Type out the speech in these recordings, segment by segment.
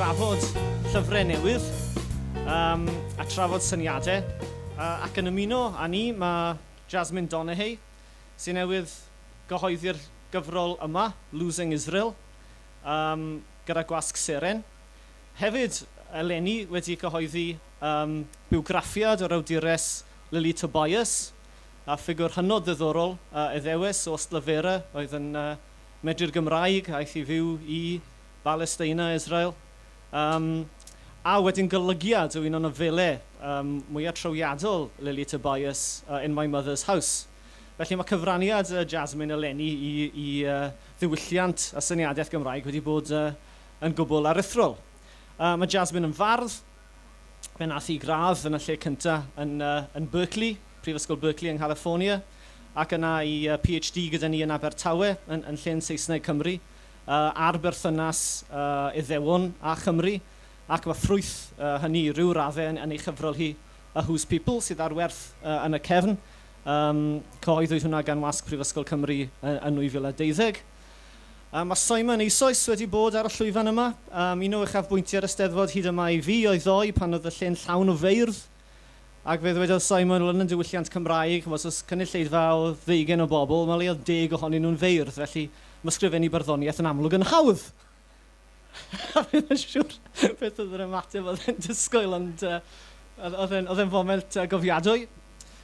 drafod llyfrau newydd a trafod syniadau. Ac yn ymuno â ni mae Jasmine Donahaye, sy'n newydd gyhoeddi'r gyfrol yma, Losing Israel, gyda Gwasg Seren. Hefyd, eleni wedi cyhoeddi bywgraffiad o'r awdures Lily Tobias, a ffigwr hynod ddiddorol, Iddewes o Ystalyfera oedd yn medru'r Gymraeg, aeth i fyw i Balesteina, Israel, a wedyn golygiad o un o nofelau mwyaf trawiadol Lily Tobias, In My Mother's House. Felly mae cyfraniad Jasmine eleni i ddiwylliant a syniadaeth Gymraeg wedi bod yn gwbl aruthrol. Mae Jasmine yn fardd, fe wnaeth hi gradd yn y lle cyntaf yn Berkeley, Prifysgol Berkeley yng Nghalifornia, ac yna i PhD gyda ni yn Abertawe, yn Llên Saesneg Cymru, ar berthynas Iddewon a Chymru, ac mae ffrwyth hynny i ryw raddau yn ei chyfrol hi, A Whose People, sydd ar werth yn y cefn. Cyhoeddwyd hwnna gan Wasg Prifysgol Cymru yn 2012. Mae Simon eisoes wedi bod ar y llwyfan yma. Un o uchafbwyntiau'r Eisteddfod hyd yma i fi oedd ddoe pan oedd y lle'n llawn o feirdd. Ac fe ddwedodd Simon, wel yn y diwylliant Cymraeg, chimod, os oes cynulleidfa o ddeugain o bobl, mae o leia deg ohonyn nhw'n feirdd, felly mae sgrifennu barddoniaeth yn amlwg yn hawdd. A fi ddim yn siŵr beth oedd yr ymateb oedd e'n disgwyl, ond oedd e'n foment gofiadwy.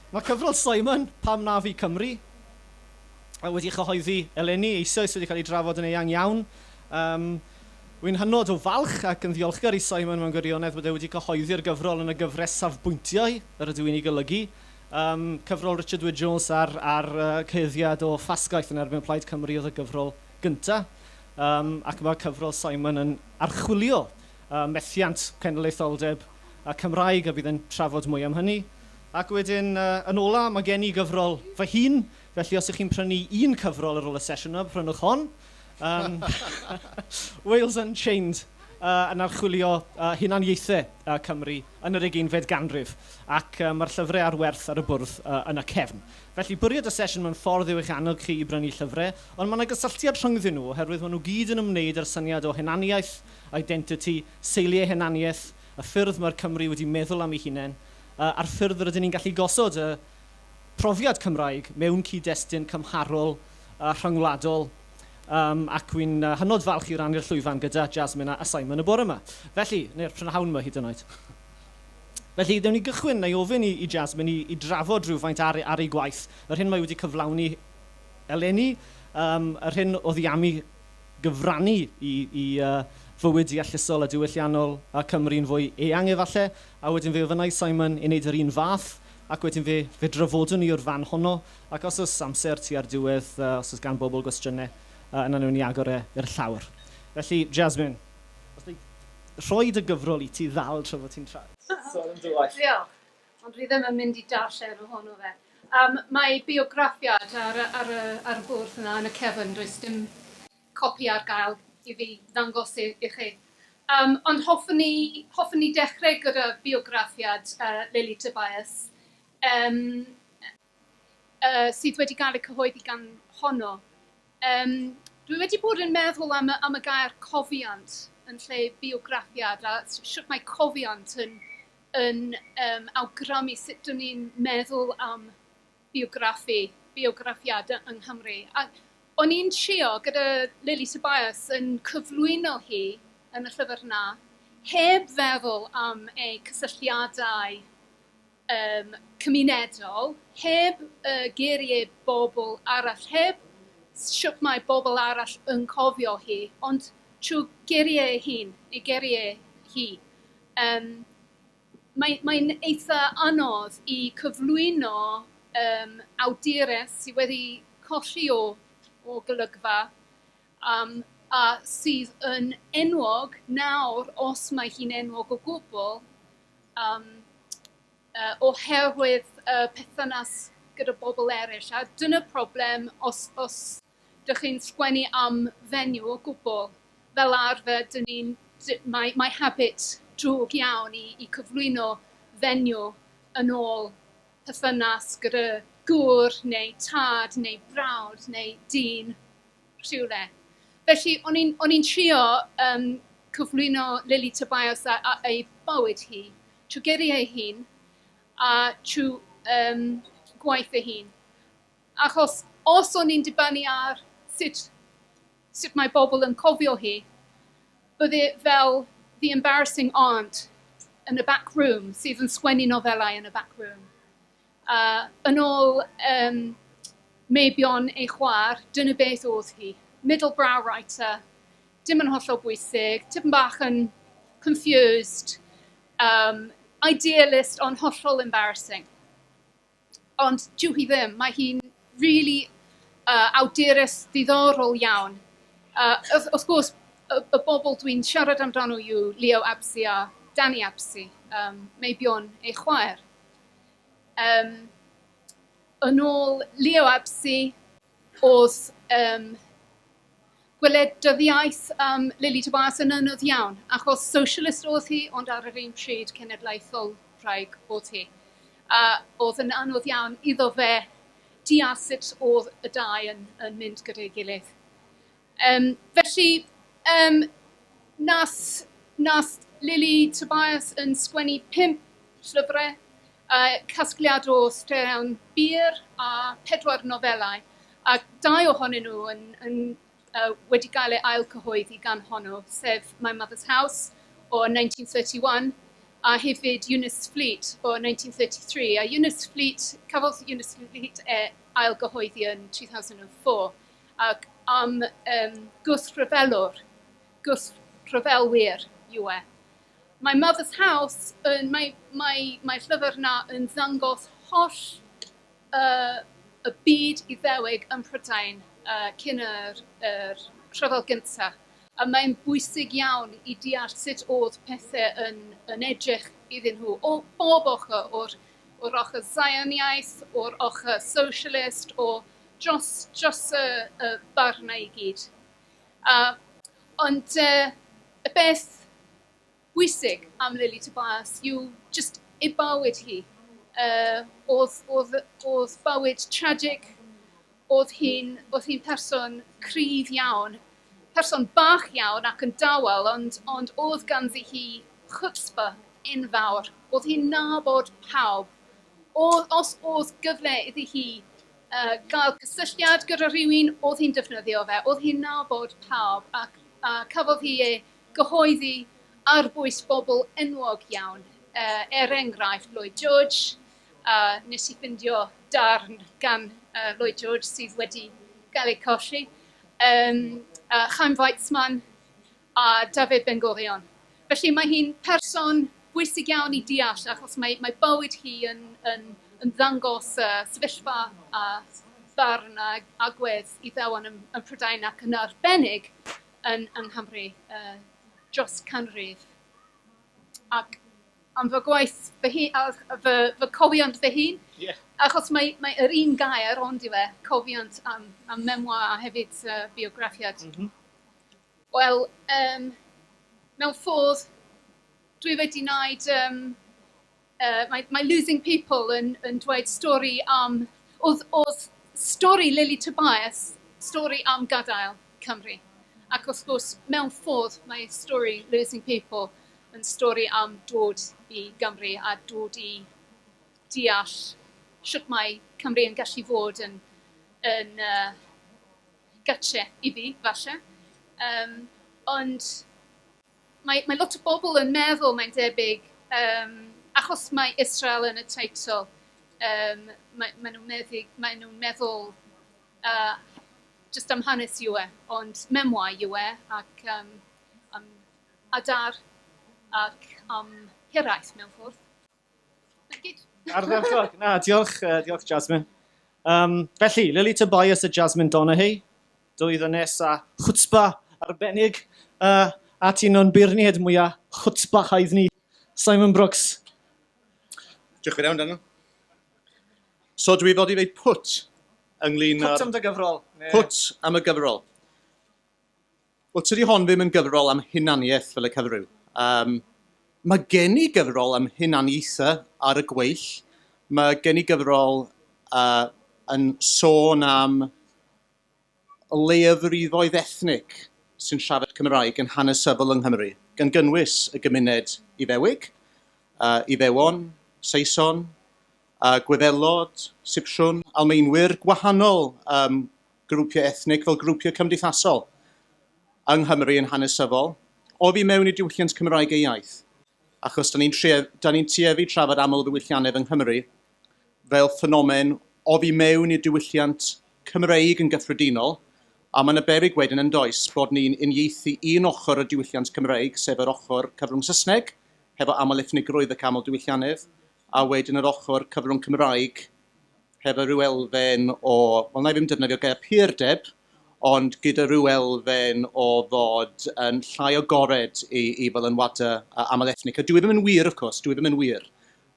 Mae cyfrol Simon, Pam Na Fi Cymru, wedi chyhoeddi eleni, eisoes wedi cael ei drafod yn eang iawn. Wi'n hynod o falch ac yn ddiolchgar i Simon mewn gwirionedd bod e wedi cyhoeddi'r gyfrol yn y gyfres Safbwyntiau yr ydw i'n ei golygu. Cyfrol Richard Wyn Jones ar ar cyhuddiad o ffasgaeth yn erbyn Plaid Cymru oedd y gyfrol gynta', ac mae cyfrol Simon yn archwilio methiant cenedlaetholdeb Cymraeg a bydd e'n trafod mwy am hynny. Ac wedyn yn ola' mae gen i gyfrol fy hun, felly os ych chi'n prynu un cyfrol ar ôl y sesiwn yma, prynwch hon. Wales Unchained yn archwilio hunaniaethau Cymru yn yr ugeinfed ganrif, ac mae'r llyfrau ar werth ar y bwrdd yn y cefn. Felly, bwriad y sesiwn mewn ffordd yw eich annog chi i brynu llyfrau, ond mae 'na gysylltiad rhyngddyn nhw, oherwydd maen nhw gyd yn ymwneud â'r syniad o hunaniaeth, identity, seiliau hunaniaeth, y ffyrdd mae'r Cymry wedi meddwl am eu hunain, a'r ffyrdd rydyn ni'n gallu gosod y profiad Cymraeg mewn cyd-destun cymharol a rhyngwladol. Ac wi'n hynod falch i rannu'r llwyfan gyda Jasmine a Simon y bore 'ma. Felly, neu'r prynhawn 'ma hyd yn oed. Felly, wnawn ni gychwyn, wna i ofyn i Jasmine i drafod rhywfaint ar ar ei gwaith, yr hyn mae wedi cyflawni eleni, yr hyn oedd hi am ei gyfrannu i fywyd deallusol a diwylliannol Cymru'n fwy eang efallai, a wedyn fe ofynnai Simon i wneud yr un fath, ac wedyn fe drafodwn ni o'r fan honno. Ac os oes amser tua'r diwedd, os oes gan bobl gwestiynau, yna wnawn ni agor e i'r llawr. Felly, Jasmine, os wna i rhoi dy gyfrol i ti ddal tra fod ti'n sôn am dy waith. Diolch. Ond dwi ddim yn mynd i darllen ohono fe. Um, mae biograffiad ar, ar, y, ar y bwrdd yna yn y cefn, does dim copi ar gael i fi ddangos i, i chi. Ond hoffwn i, hoffwn i dechrau gyda biograffiad Lily Tobias. Um, sydd wedi cael ei cyhoeddi gan honno. Yym, dwi wedi bod yn meddwl am y am y gair cofiant yn lle biograffiad a shwt mae cofiant yn yn yym awgrymu sut 'dyn ni'n meddwl am biograffi, biograffiad yng Nghymru. A o'n i'n trio gyda Lily Tobias yn cyflwyno hi yn y llyfr 'na heb feddwl am ei cysylltiadau yym cymunedol, heb y geiriau bobl arall, heb shwt mae bobl arall yn cofio hi, ond trwy geiriau ei hun, ei geiriau hi. Yym, mae, mae'n eitha anodd i cyflwyno yym awdures sydd wedi colli o o golygfa yym a sydd yn enwog nawr, os mae hi'n enwog o gwbl, yym oherwydd y perthynas gyda bobl eraill. A dyna'r problem os os dych chi'n sgwennu am fenyw o gwbl. Fel arfer, dyn ni'n... mae mae habit drwg iawn i i cyflwyno fenyw yn ôl perthynas gyda gŵr neu tad neu brawd neu dyn rhywle. Felly o'n i'n o'n i'n trio yym cyflwyno Lily Tobias a ei bywyd hi trwy geiriau ei hun a trwy gwaith ei hun. Achos os o'n i'n dibynnu ar sut mae bobl yn cofio hi, bydde fel the embarrassing aunt yn y back room sydd yn sgwennu nofelau yn y back room. Yn ôl meibion ei chwaer, dyna beth oedd hi. Middle brow writer, dim yn hollol bwysig, tipyn bach yn confused, idealist ond hollol embarrassing. Ond dyw hi ddim, mae hi'n really awdures ddiddorol iawn. Wrth gwrs, y bobl dwi'n siarad amdano yw Leo Abse a Dannie Abse, meibion ei chwaer. Yn ôl Leo Abse, oedd gwleidyddiaeth Lily Tobias yn anodd iawn, achos socialist oedd hi, ond ar yr un pryd cenedlaetholwraig oedd hi. A oedd yn anodd iawn iddo fe deall sut oedd y dau yn mynd gyda'i gilydd. Felly, nath Lily Tobias yn sgwennu pump llyfrau, casgliad o straeon byr a pedwar nofelau, a dau ohonyn nhw yn wedi gael ei ail cyhoeddi gan honno, sef My Mother's House o 1931 a hefyd Eunice Fleet o 1933. A Eunice Fleet, cafodd Eunice Fleet e ail gyhoeddi yn 2004 ac am gwrthryfelwr, gwrthryfelwyr yw e. My Mother's House, mae llyfr na yn ddangos holl y byd Iddewig yn Prydain cyn yr rhyfel gyntaf. A mae'n bwysig iawn i deall sut oedd pethau yn edrych iddyn nhw o bob ochr, o'r ochr Zioniaeth, o'r ochr socialist, o dros y barnau i gyd. Ond y beth bwysig am Lily Tobias yw just ei bywyd hi. Oedd bywyd tragic, oedd hi'n person cryf iawn, person bach iawn ac yn dawel, ond oedd ganddi hi chutzpah enfawr. Oedd hi'n nabod pawb. Os oedd gyfle iddi hi gael cysylltiad gyda rhywun, oedd hi'n defnyddio fe. Oedd hi'n nabod pawb ac cafodd hi ei gyhoeddi ar bwys bobl enwog iawn. Er enghraifft, Lloyd George, nes i ffindio darn gan Lloyd George sydd wedi gael ei colli, Chaim Weizmann a David Ben Gurion. Felly mae hi'n person bwysig iawn i deall achos mae bywyd hi yn ddangos sefyllfa a barn a agwedd Iddewon yn Prydain ac yn arbennig yng Nghymru dros canrif. Ac am fy gwaith fy hun, a fy cofiant fy hun, achos mae yr un gair ond yw e, cofiant am memoir a hefyd biograffiad. Wel, mewn ffordd, dwi wedi wneud, mae Losing People yn dweud stori am, oedd stori Lily Tobias, stori am gadael Cymru. Ac wrth gwrs, mewn ffordd, mae stori Losing People yn stori am dod i Gymru a dod i deall sut mae Cymru yn gallu fod yn gartre i fi, falle. Ond mae lot o bobl yn meddwl, mae'n debyg, achos mae Israel yn y teitl, mae nhw'n meddwl just am hanes yw e, ond memoir yw e, ac am adar ac am hiraeth mewn ffordd. Na gyd. Ardderchog. Na, diolch, Jasmine. Felly, Lily Tobias a Jasmine Donaghey, dwy ddynes a chutzpah arbennig, a ti'n o'n beirniaid mwyaf chutzpahaidd ni, Simon Brooks. Diolch yn iawn, Daniel. So dwi fod i ddeud pwt ynglyn â'r... Pwt am dy gyfrol. Pwt am y gyfrol. Wel, tydi hon ddim yn gyfrol am hunaniaeth fel y cyfryw. Mae gen i gyfrol am hunaniaethau ar y gweill. Mae gen i gyfrol yn sôn am leiafrifoedd ethnig sy'n siarad Cymraeg yn hanesyddol yng Nghymru. gan gynnwys y gymuned Iddewig, Iddewon, Saeson, Gwyddelod, Sipsiwn, Almaenwyr, gwahanol grwpiau ethnig fel grwpiau cymdeithasol yng Nghymru yn hanesyddol, oddi mewn i diwylliant Cymraeg ei iaith. Achos da ni'n ni tueddu trafod aml ddiwylliannedd yng Nghymru fel ffenomen oddi mewn i'r diwylliant Cymreig yn gyffredinol, a mae yna beryg wedyn yn does bod ni'n uniaethu un ochr y diwylliant Cymreig, sef yr ochr cyfrwng Saesneg, hefo aml ethnigrwydd ac aml diwylliannedd, a wedyn yr ochr cyfrwng Cymraeg hefo rhyw elfen o, wel na i ddim defnyddio gair purdeb, ond gyda rhyw elfen o fod yn llai agored i, i ddylanwadau aml ethnig. A dwi e ddim yn wir, of course, dwi e ddim yn wir.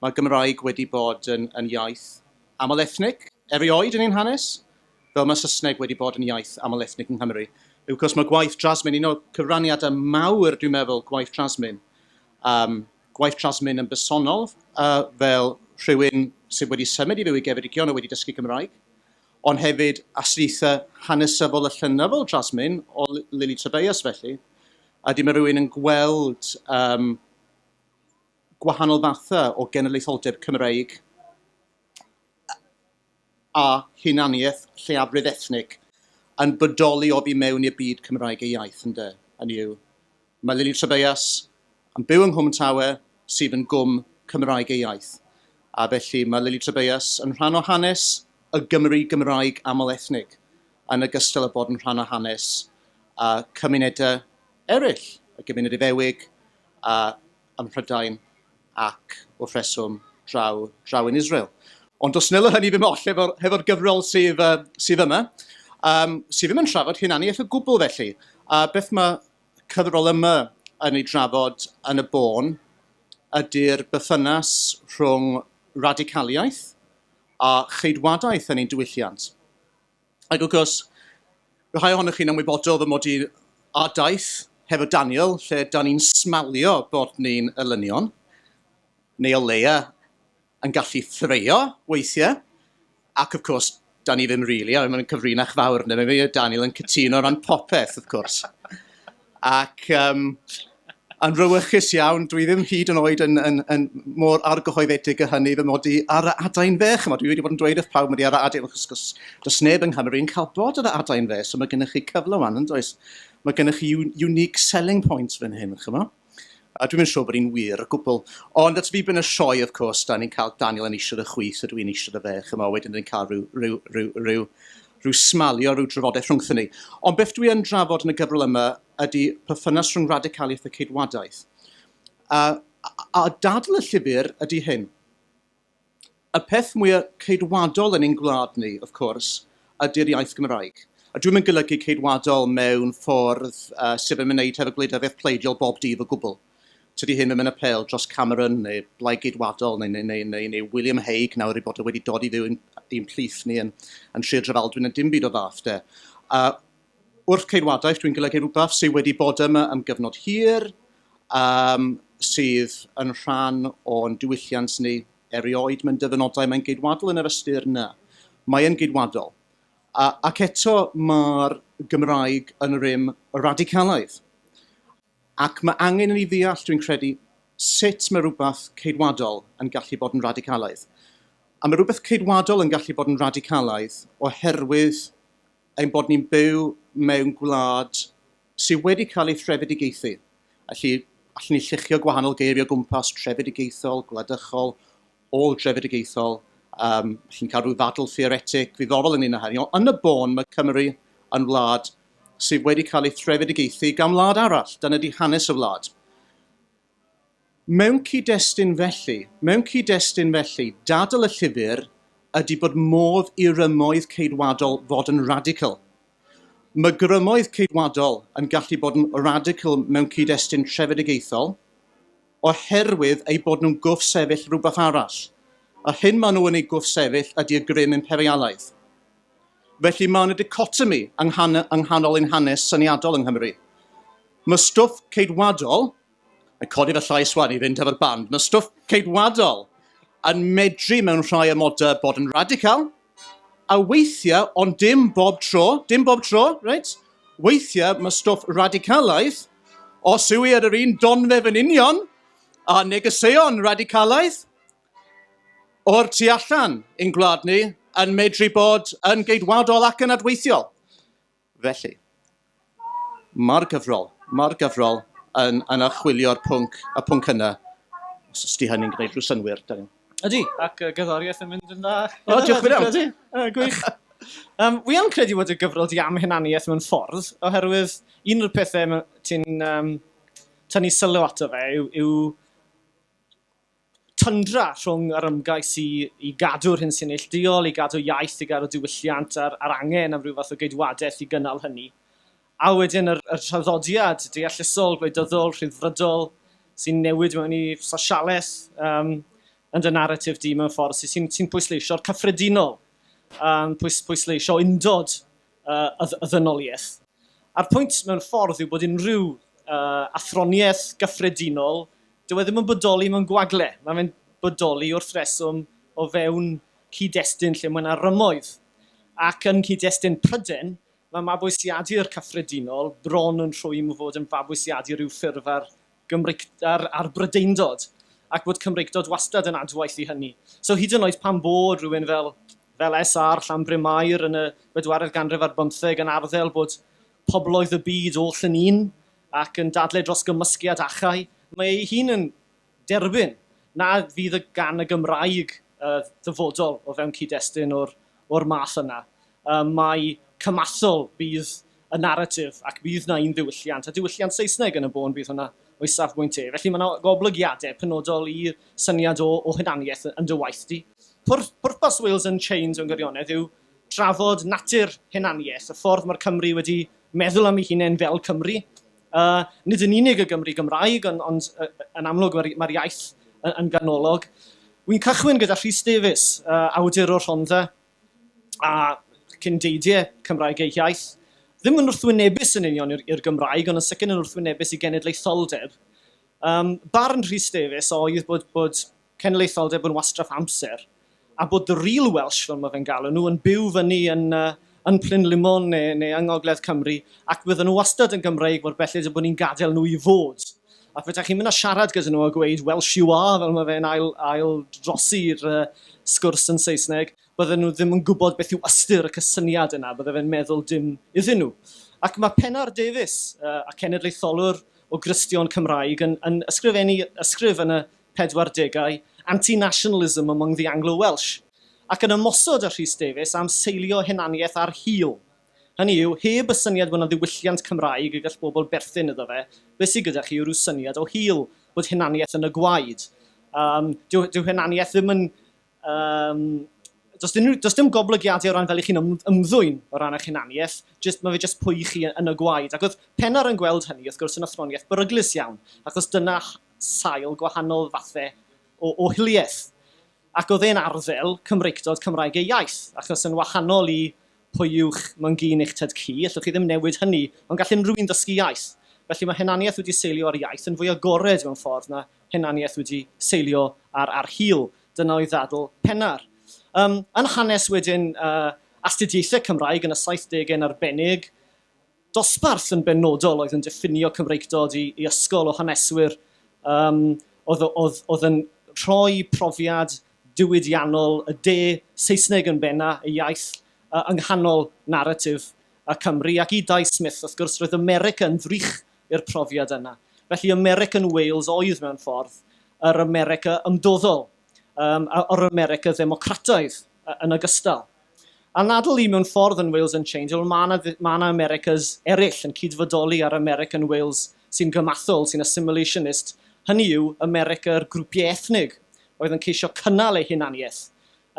Mae Gymraeg wedi bod yn, yn iaith aml ethnig erioed yn ein hanes, fel mae Saesneg wedi bod yn iaith aml ethnig yng Nghymru. Of course, mae gwaith Jasmine, un o'r cyfraniadau mawr, dwi'n meddwl, gwaith Jasmine, gwaith Jasmine yn bersonol, fel rhywun sydd wedi symud i fyw i Geredigion a wedi dysgu Cymraeg, ond hefyd astudiaethau hanesyddol a llenyddol Jasmine o Lili Tobias felly, a di mae rhywun yn gweld gwahanol fathau o genedlaetholdeb Cymreig a hunaniaeth lleiafrif ethnig yn bodoli oddi mewn i'r byd Cymraeg ei iaith, ynde? Hynny yw, mae Lili Tobias yn byw yng Nghwm Tawe sydd yn gwm Cymraeg ei iaith. A felly mae Lili Tobias yn rhan o hanes y Gymru Gymraeg aml-ethnig, yn ogystal â bod yn rhan o hanes a cymunedau eraill, y gymuned Iddewig a ym Mhrydain ac wrth reswm draw, draw yn Israel. Ond does nelo hynny ddim oll hefo'r hefo gyfrol sydd, sydd yma, sydd ddim yn trafod hunaniaeth o gwbl felly. A beth mae cyfrol yma yn ei drafod yn y bôn ydy'r berthynas rhwng radicaliaeth a cheidwadaeth yn ein diwylliant. Ac wrth gwrs, rhai ohonoch chi'n ymwybodol fy mod i ar daith hefo Daniel, lle da ni'n smalio bod ni'n elynion, neu o leia yn gallu ffreio weithiau, ac of course, da ni ddim really, a mae'n cyfrinach fawr, neu mae Daniel yn cytuno ran popeth, of course. Ac yn rywychus iawn, dwi ddim hyd yn oed yn, yn, yn mor argyhoeddedig y hynny fy mod i ar y adain dde. Chymod, dwi wedi bod yn dweud wrth pawb mod i ar y adain, achos does neb yng Nghymru yn cael bod ar y adain dde, so mae gennych chi cyfle wan, yn does? Mae gennych chi unique selling point fan hyn, chymod? A dwi'n siŵr bod hi'n wir o gwbl. Ond at ddiben y sioe, of course, da ni'n cael Daniel yn eisiau y chwith a dwi'n eisiau y dde, chymod, wedyn ni'n cael rhyw, rhyw, rhyw, rhyw, rhyw smalio, rhyw drafodaeth rhwngthyn ni. Ond beth dwi yn drafod yn y gyfrol yma ydy perthynas rhwng radicaliaeth a ceidwadaeth. A, a, a dadl y llyfr ydy hyn. Y peth mwyaf ceidwadol yn ein gwlad ni, of course, ydy'r iaith Gymraeg. A dwi'n mynd golygu ceidwadol mewn ffordd sydd yn ymwneud hefo gwleidyddiaeth pleidiol bob dydd o gwbl. Tydi hyn ddim yn apêl dros Cameron neu Blaid Geidwadol neu, neu, neu, neu, neu William Hague nawr ei bod e wedi dod i fyw i'n plith ni yn, yn Sir Drefaldwyn a dim byd o fath de. Wrth ceidwadaeth, dwi'n golygu rhywbeth sydd wedi bod yma am gyfnod hir, sydd yn rhan o'n diwylliant ni erioed. Mae'n dyfynodau, mae'n geidwadol yn yr ystyr yna. Mae yn geidwadol. A, ac eto mae'r Gymraeg yn rym radicalaidd. Ac mae angen i ni ddeall, dwi'n credu, sut mae rhywbeth ceidwadol yn gallu bod yn radicalaidd. A mae rhywbeth ceidwadol yn gallu bod yn radicalaidd oherwydd ein bod ni'n byw mewn gwlad sydd wedi cael ei threfedigaethu. Felly, allwn ni lluchio gwahanol geiriau o gwmpas, trefedigaethol, gwladychol, ôl-drefedigaethol, allwn ni cael rhyw ddadl theoretig ddiddorol ynglyn â hynny, ond yn y bôn mae Cymru yn wlad sydd wedi cael ei threfedigaethu gan wlad arall. Dyna di hanes y wlad. Mewn cyd-destun felly, mewn cyd-destun felly, dadl y llyfr ydy bod modd i rymoedd ceidwadol fod yn radical. Mae grymoedd ceidwadol yn gallu bod yn radical mewn cyd-destun trefedigaethol oherwydd eu bod nhw'n gwrthsefyll rhywbeth arall. A hyn maen nhw yn ei gwrthsefyll ydy y grym imperialaidd. Felly mae yna dichotomy yng nghanol ein hanes syniadol yng Nghymru. Mae stwff ceidwadol yn codi fy llais wan i fynd efo'r band. Mae stwff ceidwadol yn medru mewn rhai amodau bod yn radical, a weithiau, ond dim bob tro, dim bob tro, reit? Weithiau mae stwff radicalaidd Os yw i ar yr un donfedd yn union â negeseuon radicalaidd o'r tu allan i'n gwlad ni yn medru bod yn geidwadol ac yn adweithiol. Felly, mae'r gyfrol, mae'r gyfrol yn, yn archwilio'r pwnc, y pwnc yna, os ysdi hynny'n gwneud rhyw synnwyr, Daniel. Ydy, ac y gerddoriaeth yn mynd yn dda. O, diolch yn fawr. Ydy, gwych. Wi yn credu bod y gyfrol di am hunaniaeth mewn ffordd, oherwydd un o'r pethau ti'n tynnu sylw ato fe yw, yw tyndra rhwng yr ymgais i, i gadw'r hyn sy'n neillduol, i gadw iaith, i gadw diwylliant a'r, a'r angen am ryw fath o geidwadaeth i gynnal hynny. A wedyn yr, yr traddodiad deallusol, gwleidyddol, rhyddfrydol, sy'n newid mewn i sosialaeth yn dy naratif di mewn ffordd sy'n sy, sy pwysleisio'r cyffredinol, pwys, pwysleisio undod y, y ddynoliaeth. A'r pwynt mewn ffordd yw bod unrhyw athroniaeth gyffredinol, dyw e ddim yn bodoli mewn gwagle. Mae fe'n bodoli wrth reswm o fewn cyd-destun lle mae yna rymoedd. Ac yn cyd-destun Prydain, mae mabwysiadu'r cyffredinol bron yn rhwym o fod yn fabwysiadu rhyw ffurf ar, Gymreig, ar, ar Brydeindod, ac bod Cymreictod wastad yn adwaith i hynny. So hyd yn oed pan bod rhywun fel, fel SR Llanbryn-mair yn y bedwaredd ganrif ar bymtheg yn arddel bod pobloedd y byd oll yn un ac yn dadlau dros gymysgiad achau, mae ei hun yn derbyn na fydd y gan y Gymraeg ddyfodol o fewn cyd-destun o'r, o'r math yna. Mae cymathol bydd y naratif ac bydd na un ddiwylliant, a diwylliant Saesneg yn y bôn bydd hwnna o'i safbwynt e. Felly mae yna goblygiadau penodol i'r syniad o, o hunaniaeth yn dy waith di. Pwr, pwrpas Wales Unchained mewn gwirionedd yw trafod natur hunaniaeth, y ffordd mae'r Cymru wedi meddwl am ei hunain fel Cymru. Nid yn unig y Gymru Gymraeg, ond, ond yn amlwg mae'r mae iaith yn, yn ganolog. Wy'n cychwyn gyda Rhys Davies, awdur o'r Rhondda, a cyndeidiau Cymraeg ei iaith. Ddim yn wrthwynebus yn union i'r Gymraeg, ond yn sicr yn wrthwynebus i genedlaetholdeb. Barn Rhys Davies oedd bod, bod cenedlaetholdeb yn wastraff amser, a bod the real Welsh, fel mae fe'n galw nhw, yn byw fyny yn, yn Plynlimon neu, neu yng Ngogledd Cymru, ac bydden nhw wastad yn Gymreig mor belled y bod ni'n gadael nhw i fod. A petaech chi'n mynd a siarad gyda nhw a gweud Welsh you are, fel mae fe'n ail, ail drosi'r sgwrs yn Saesneg, bydden nhw ddim yn gwybod beth yw ystyr y cysyniad yna, bydde fe'n meddwl dim iddyn nhw. Ac mae Pennar Davies, a cenedlaetholwr o Gristion Cymraeg, yn, yn ysgrifennu ysgrif yn y 40au, Anti-Nationalism Among the Anglo-Welsh, ac yn ymosod ar Rhys Davies am seilio hunaniaeth ar hil. Hynny yw, heb y syniad bod yna ddiwylliant Cymraeg y gall bobl berthyn iddo fe, beth sydd gyda chi yw rhyw syniad o hil, bod hunaniaeth yn y gwaed. Dyw, dyw hunaniaeth ddim yn... Does, dim, does dim goblygiadau o ran fel i chi'n ymddwyn o ran eich hunaniaeth, just, mae fe jyst pwy chi yn y gwaed. Ac oedd Pennar yn gweld hynny, wrth gwrs, yn athroniaeth beryglus iawn, achos dyna sail gwahanol fathau o, o hiliaeth. Ac oedd e'n arddel Cymreictod Cymraeg ei iaith, achos yn wahanol i pwy yw'ch mam-gu neu'ch tad-cu, allwch chi ddim newid hynny, ond gall unrhyw un ddysgu iaith. Felly mae hunaniaeth wedi seilio ar iaith yn fwy agored mewn ffordd na hunaniaeth wedi seilio ar, ar hil. Dyna oedd ddadl Pennar. Yn hanes wedyn astudiaethau Cymraeg yn y 70au yn arbennig, dosbarth yn benodol oedd yn diffinio Cymreictod i, i ysgol o haneswyr oedd, oedd, oedd yn rhoi profiad diwydiannol y de Saesneg yn benna, y iaith, yng nghanol naratif y Cymru. Ac i Dai Smith, wrth gwrs, roedd America yn ddrych i'r profiad yna. Felly American Wales oedd mewn ffordd yr America ymdoddol, o'r America ddemocrataidd yn ogystal. A nadl i mewn ffordd yn Wales Unchained, wel mae yna ma yna Americas eraill yn cydfodoli ar American Wales sy'n gymathol, sy'n assimilationist. Hynny yw, America'r grwpiau ethnig oedd yn ceisio cynnal eu hunaniaeth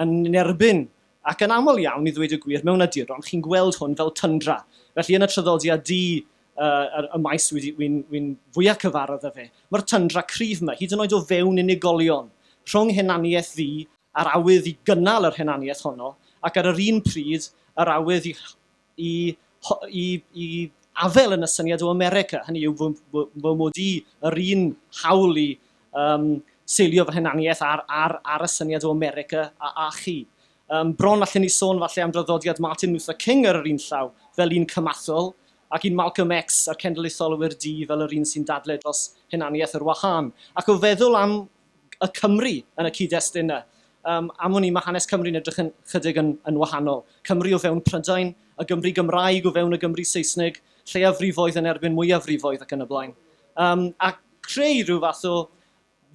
yn erbyn, ac yn aml iawn, i ddweud y gwir, mewn aduron, chi'n gweld hwn fel tyndra. Felly yn y traddodiad di, y maes wy'n wi, wi fwyaf cyfarwydd â fe, mae'r tyndra cryf yma, hyd yn oed o fewn unigolion, rhwng hunaniaeth ddu a'r awydd i gynnal yr hunaniaeth honno, ac ar yr un pryd, yr awydd i, i, i, i afel yn y syniad o America. Hynny yw fy, fy, fy mod i yr un hawl i seilio fy hunaniaeth ar, ar, ar y syniad o America a, a chi. Bron allan ni sôn falle am draddodiad Martin Luther King ar yr un llaw fel un cymathol. Ac un Malcolm X a'r cenedlaetholwyr du fel yr un sy'n dadlau dros hunaniaeth ar wahân. Ac o feddwl am y Cymry yn y cyd-destun 'na, am wn i, mae hanes Cymru'n edrych yn chydig yn wahanol. Cymru o fewn Prydain, y Gymru Gymraeg o fewn y Gymru Saesneg, lleiafrifoedd yn erbyn mwyafrifoedd ac yn y blaen. A creu rhyw fath o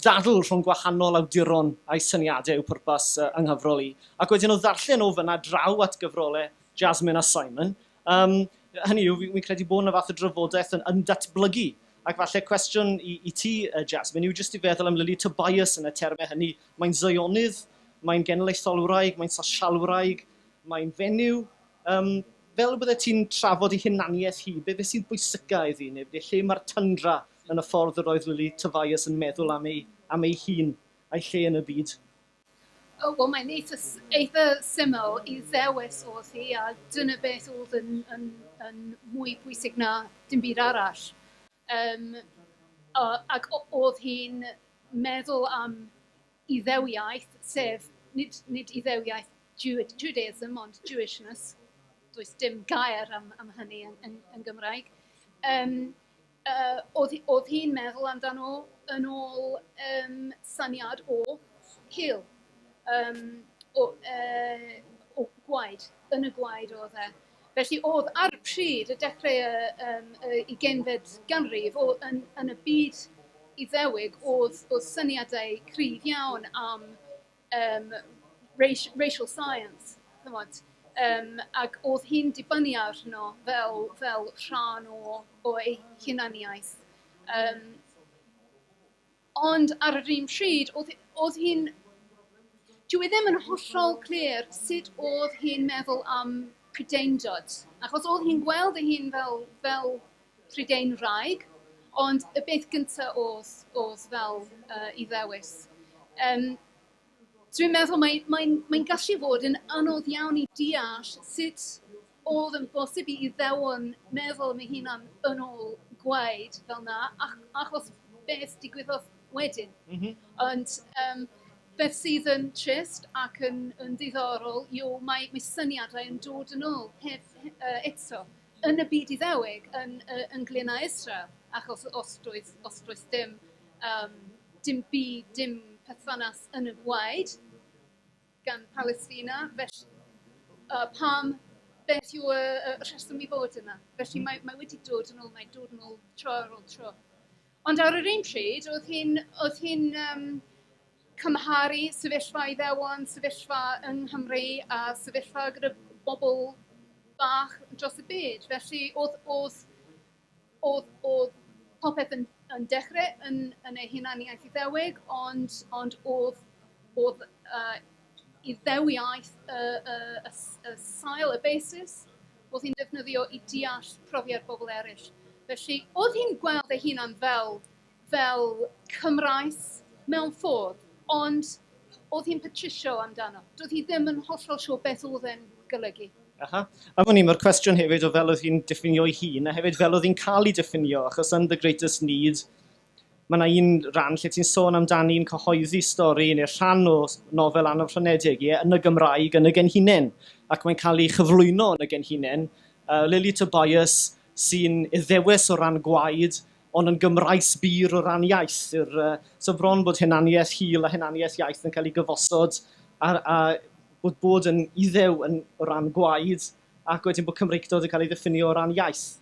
ddadl rhwng gwahanol awduron a'u syniadau yw pwrpas yng nghyfrol i. Ac wedyn o ddarllen o fyna draw at gyfrolau Jasmine a Simon, hynny yw, fi'n credu bod yna fath o drafodaeth yn datblygu. Ac falle cwestiwn i ti, Jasmine, yw jyst i feddwl am Lily Tobias yn y termau hynny. Mae'n Zionydd, mae'n genedlaetholwraig, mae'n sosialwraig, mae'n fenyw. Fel bydde ti'n trafod ei hunaniaeth hi, be sy'n bwysica iddi, neu lle mae'r tyndra yn y ffordd yr oedd Lily Tobias yn meddwl am ei hun a'i lle yn y byd? Oh, wel, mae'n eitha syml. Iddewes oedd hi, a dyna beth oedd yn mwy pwysig na dim byd arall. Ac oedd hi'n meddwl am Iddewiaeth, sef nid Iddewiaeth Judaism, ond Jewishness. Does dim gair am hynny yn Gymraeg. Oedd hi'n meddwl amdano yn ôl syniad o hil, o gwaed, yn y gwaed oedd e. Felly oedd ar y pryd, y dechrau y 20fed ganrif, yn y byd Iddewig, oedd syniadau cryf iawn am racial science. Chymod, ac oedd hi'n dibynnu arno fel rhan o ei hunaniaeth. Ond ar yr un pryd, oedd hi'n... Dwi ddim yn hollol clir sut oedd hi'n meddwl am Prydeindod. Achos oedd hi'n gweld ei hun fel Prydeinwraig, ond y beth gyntaf oedd fel Iddewes. Dwi'n meddwl mae gallu fod yn anodd iawn i deall sut oedd yn bosib i Iddewon meddwl am eu hunan yn ôl gwaed fel 'na, achos beth digwyddodd wedyn. Ond beth sydd yn trist ac yn ddiddorol yw mae syniadau yn dod yn ôl eto yn y byd Iddewig ynglyn â Israel, achos os does dim byd, dim perthynas yn y gwaed gan Palestina, felly pam, beth yw y rheswm i fod yna? Felly mae wedi dod yn ôl, mae'n dod yn ôl tro ar ôl tro. Ond ar yr un pryd, oedd hi'n cymharu sefyllfa Iddewon, sefyllfa yng Nghymru a sefyllfa gyda bobl bach dros y byd. Felly oedd popeth yn dechrau yn ei hunaniaeth Iddewig, ond oedd Iddewiaeth y sail, y basis, oedd hi'n defnyddio i deall profiad bobl eraill. Felly, oedd hi'n gweld ei hunan fel Cymraes mewn ffordd, ond oedd hi'n petruso amdano. Doedd hi ddim yn hollol siŵr beth oedd e'n golygu. Aha. A fan mae'r cwestiwn hefyd o fel oedd hi'n diffinio ei hun, a hefyd fel oedd hi'n cael ei diffinio, achos yn The Greatest Need, mae yna un rhan lle ti'n sôn amdani'n cyhoeddi stori neu rhan o nofel anorffenedig, ie, yn y Gymraeg, yn y Genhinen, ac mae'n cael ei chyflwyno yn y Genhinen. Lily Tobias sy'n Iddewes o ran gwaed, ond yn Gymraes bur o ran iaith. So bron bod hunaniaeth hil a hunaniaeth iaith yn cael ei gyfosod a bod yn Iddew o ran gwaed ac wedyn bod Cymreictod yn cael ei ddiffinio o ran iaith.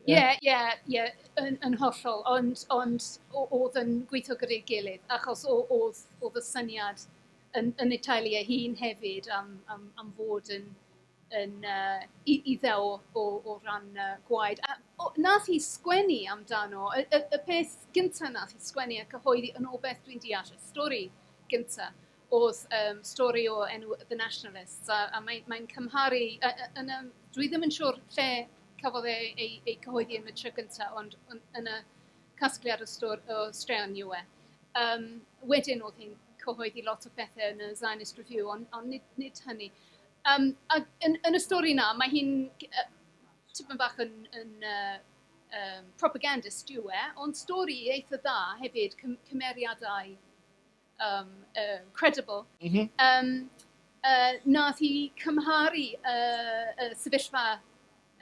Ie, yn hollol, ond oedd yn gweithio gyda'i gilydd, achos oedd y syniad yn ei teulu ei hun hefyd am fod yn Iddew o ran gwaed. A nath hi sgwennu amdano, y peth gyntaf nath hi sgwennu a cyhoeddi yn ôl beth dwi'n deall, y stori gyntaf, oedd stori o enw The Nationalists, a mae cymharu, dwi ddim yn siŵr lle cafodd e ei cyhoeddi yn y tro gyntaf, ond yn y casgliad o straeon yw e. Wedyn oedd hi'n cyhoeddi lot o bethau yn y Zionist Review, ond nid hynny. A yn y stori na, mae hi'n tipyn bach yn propagandist yw e, ond stori eitha dda hefyd, cymeriadau credible. Nath hi cymharu y sefyllfa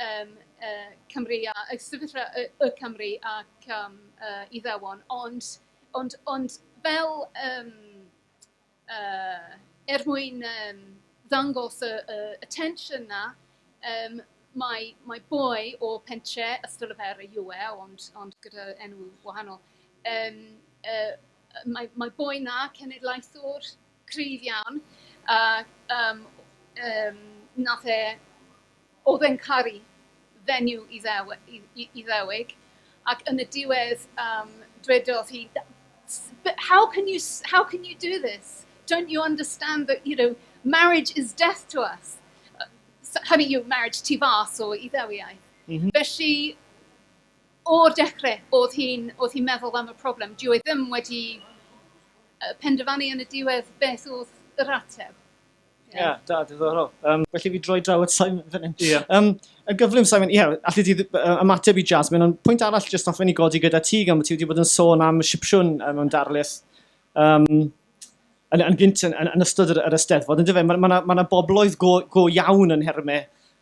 um, uh, Cymru a y sefyllfa y, y Cymru ac Iddewon, ond, ond, ond fel er mwyn ddangos y, y, y tensiwn na, mae, mae boi o pentre Ystalyfera yw e, ond, ond gyda enw wahanol. Mae, mae boi na cenedlaethwr cryf iawn, a nath e, oedd e'n caru fenyw Iddewig, ac yn y diwedd dwedodd hi, "But how can you do this? Don't you understand that marriage is death to us?" So, hynny yw marriage tu fas o Iddewiaeth. Felly, o'r dechrau, oedd hi'n oedd hi'n meddwl am y problem. Dyw e ddim wedi penderfynu yn y diwedd beth oedd yr ateb. Ie, yeah, da, diddorol. Felly fi droi draw at Simon fan hyn. Ie. Yn gyflym, Simon, ie, yeah, allu di ymateb i Jasmine, ond pwynt arall jyst hoffen i godi gyda ti, gan bod ti wedi bod yn sôn am Sipsiwn mewn darlith yn gynt yn ystod yr Eisteddfod, yn dyfe, mae yna ma, ma bobloedd go iawn yn nhermau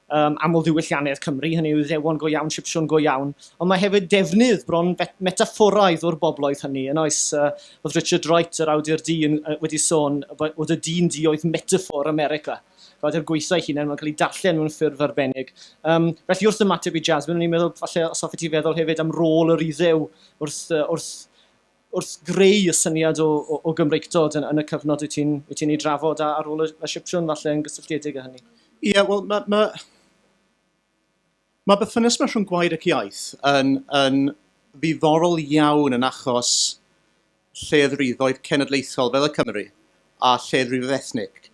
amlddiwylliannedd Cymru, hynny yw Iddewon go iawn, Sipsiwn go iawn, ond mae hefyd defnydd bron metafforaidd o'r bobloedd hynny. Yn oes, oedd Richard Wright, yr awdur du, wedi sôn bod y dyn du oedd metaphor America. Fod er gwaetha ei hunain, mae'n cael ei darllen mewn ffurf arbennig. Felly wrth ymateb i Jasmine, o'n i'n meddwl, falle os hoffet ti feddwl hefyd am rôl yr Iddew wrth greu y syniad o Gymreictod yn y cyfnod wyt ti'n ei drafod a ar ôl y Sipsiwn falle yn gysylltiedig â hynny. Ie, yeah, wel, mae berthynas yma rhwng gwaed ac iaith yn ddiddorol iawn yn achos lleiafrifoedd cenedlaethol fel y Cymru a lleiafrifoedd ethnig.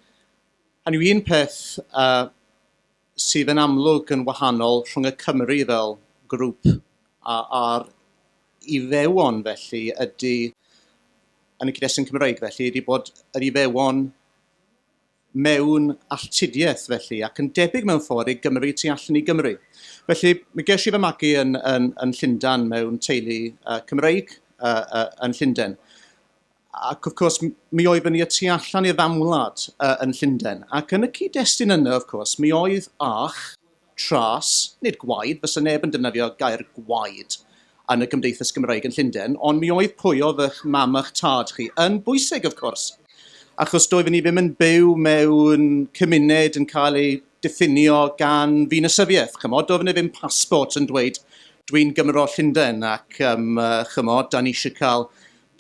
Hynny yw, un peth sydd yn amlwg yn wahanol rhwng y Cymru fel grŵp a'r Iddewon felly ydy, yn y cyd-destun Cymreig felly, ydy bod yr Iddewon mewn alltudiaeth felly, ac yn debyg mewn ffordd i Gymru tu allan i Gymru. Felly, mi ges i fy magu yn Llundain mewn teulu Cymreig yn Llundain. Ac of course, mi oeddwn i y tu allan i'r famwlad yn Llundain. Ac yn y cyd-destun yna, of course, mi oedd ach, tras, nid gwaed, fysa neb yn defnyddio gair gwaed yn y gymdeithas Gymreig yn Llundain, ond mi oedd pwy oedd eich mam a'ch tad chi yn bwysig, of course. Achos doeddwn ni ddim yn byw mewn cymuned yn cael ei diffinio gan ddinasyddiaeth. Chymod, doeddwn ni ddim passport yn dweud dwi'n Gymro Llundain ac chymod, da ni eisiau cael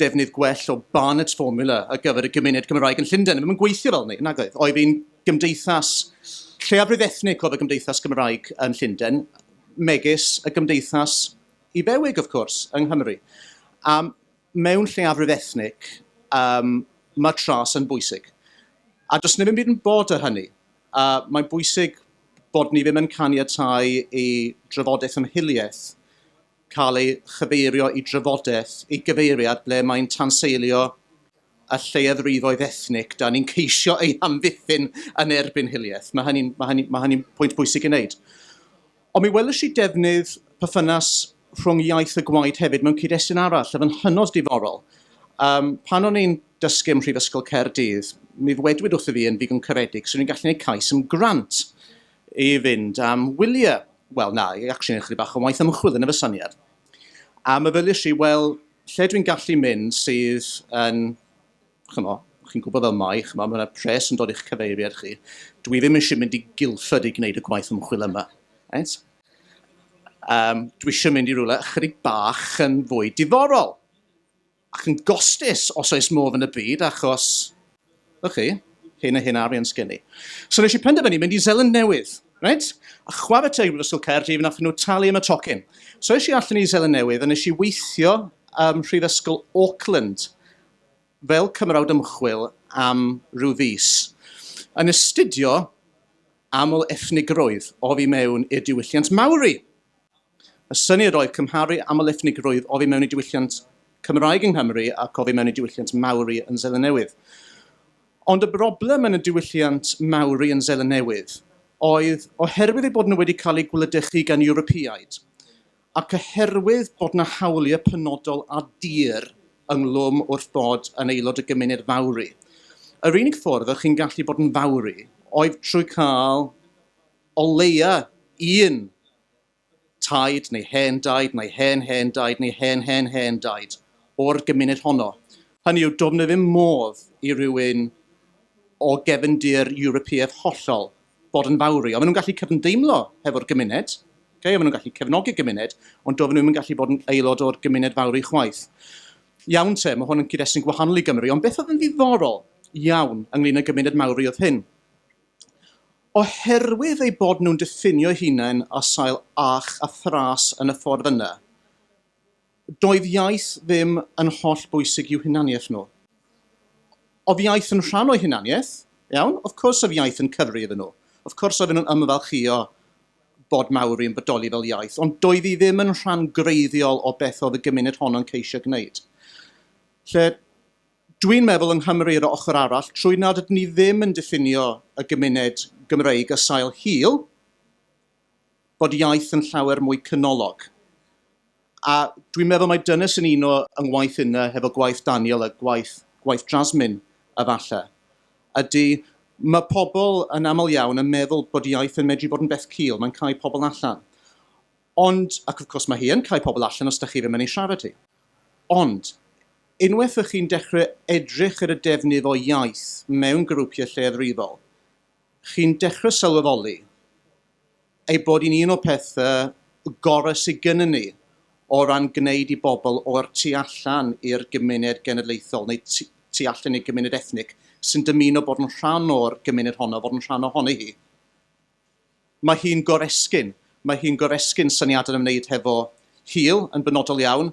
defnydd gwell o Barnett's Formula ar gyfer y gymuned Gymraeg yn Llundain. Ddim yn gweithio fel ni, nag oedd. Oedd hi'n gymdeithas lleiafrif ethnig oedd y gymdeithas Gymraeg yn Llundain, megis y gymdeithas Iddewig, of course, yng Nghymru. Mewn lleiafrif ethnig, mae tras yn bwysig. A does 'na ddim byd yn bod ar hynny. Mae'n bwysig bod ni ddim yn caniatáu i drafodaeth am hiliaeth cael ei chyfeirio i drafodaeth i gyfeiriad ble mae'n tanseilio y lleiafrifoedd ethnig da ni'n ceisio ei amddiffyn yn erbyn hiliaeth. Mae hynny pwynt bwysig i wneud. Ond mi welais i defnydd perthynas rhwng iaith a gwaed hefyd mewn cyd-destun arall, oedd yn hynod diddorol. Pan o'n i'n dysgu ym Mhrifysgol Caerdydd, mi ddwedwyd wrtho fi yn ddigon caredig, so ni'n gallu gwneud cais am grant i fynd am wyliau. Wel, na, i actually neud chydig bach o waith ymchwil yn y syniad. A meddyliais i, wel, lle dwi'n gallu mynd sydd yn, chymo, chi'n gwybod fel mai, chymo, mae yna pres yn dod i'ch cyfeiriad chi. Dwi ddim eisiau mynd i Guildford i gwneud y gwaith ymchwil yma. Right? Dwi eisiau mynd i rywle ychydig bach yn fwy diddorol ac yn gostus os oes modd yn y byd, achos, ych chi, hyn a hyn arian sgen i. So nes i penderfynu mynd i Zeland Newydd, right? A chwarae teg Brifysgol Caerdydd, nath nhw talu am y tocyn. So es i allan i Zeland Newydd a nes i weithio ym Mhrifysgol Auckland fel cymrawd ymchwil am rhyw fis, yn astudio aml ethnigrwydd oddi mewn i'r diwylliant Maori. Y syniad oedd cymharu aml ethnigrwydd oddi mewn i diwylliant Cymraeg yng Nghymru ac oddi mewn i diwylliant Maori yn Seland Newydd. Ond y broblem yn y diwylliant Maori yn Seland Newydd oedd oherwydd eu bod nhw wedi cael eu gwladychu gan Ewropeaid ac oherwydd bod yna hawliau penodol a dir ynglwm wrth bod yn aelod y gymuned Fauri. Yr unig ffordd o'ch chi'n gallu bod yn Fauri oedd trwy cael o leia un taid neu hen daid neu hen hen daid neu hen hen hen daid o'r gymuned honno. Hynny yw, doedd 'na ddim modd i rywun o gefndir Ewropeaidd hollol bod yn Faori. Oedden nhw'n gallu cydymdeimlo hefo'r gymuned, okay? Oedden nhw'n gallu cefnogi'r gymuned, ond doedden nhw'm yn gallu bod yn aelod o'r gymuned Faori chwaith. Iawn te, mae hwn yn cyd-destun gwahanol i Gymru, ond beth oedd yn ddiddorol iawn ynglyn â gymuned Maori oedd hyn. Oherwydd eu bod nhw'n diffinio eu hunain ar sail ach a thras yn y ffordd yna, doedd iaith ddim yn holl bwysig i'w hunaniaeth nhw. Oedd iaith yn rhan o'u hunaniaeth, iawn, of course oedd iaith yn cyfri iddyn nhw. Of course oedden nhw'n ymfalchïo bod Maori yn bodoli fel iaith, ond doedd hi ddim yn rhan greiddiol o beth oedd y gymuned honno'n ceisio gwneud. Lle Dwi'n meddwl yng Nghymru ar y ochr arall, trwy nad ydyn ni ddim yn diffinio y gymuned Gymreig ar sail hil, bod iaith yn llawer mwy canolog. A dwi'n meddwl mai dyna sy'n uno yng ngwaith inne hefo gwaith Daniel a gwaith, gwaith Jasmine efalle, ydy mae pobl yn aml iawn yn meddwl bod iaith yn medru bod yn beth cul, mae'n cau pobl allan. Ond, ac of course mae hi yn cau pobl allan os da chi ddim yn ei siarad hi. Ond, unwaith ych chi'n dechrau edrych ar y defnydd o iaith mewn grwpiau lleiafrifol, chi'n dechrau sylweddoli ei bod hi'n un o'r pethau gorau sydd gynnon ni o ran gwneud i bobl o'r tu allan i'r gymuned genedlaethol neu tu allan i'r gymuned ethnig sy'n dymuno bod yn rhan o'r gymuned honno, fod yn rhan ohoni hi. Mae hi'n goresgyn. Mae hi'n goresgyn syniadau'n ymwneud hefo hil yn benodol iawn,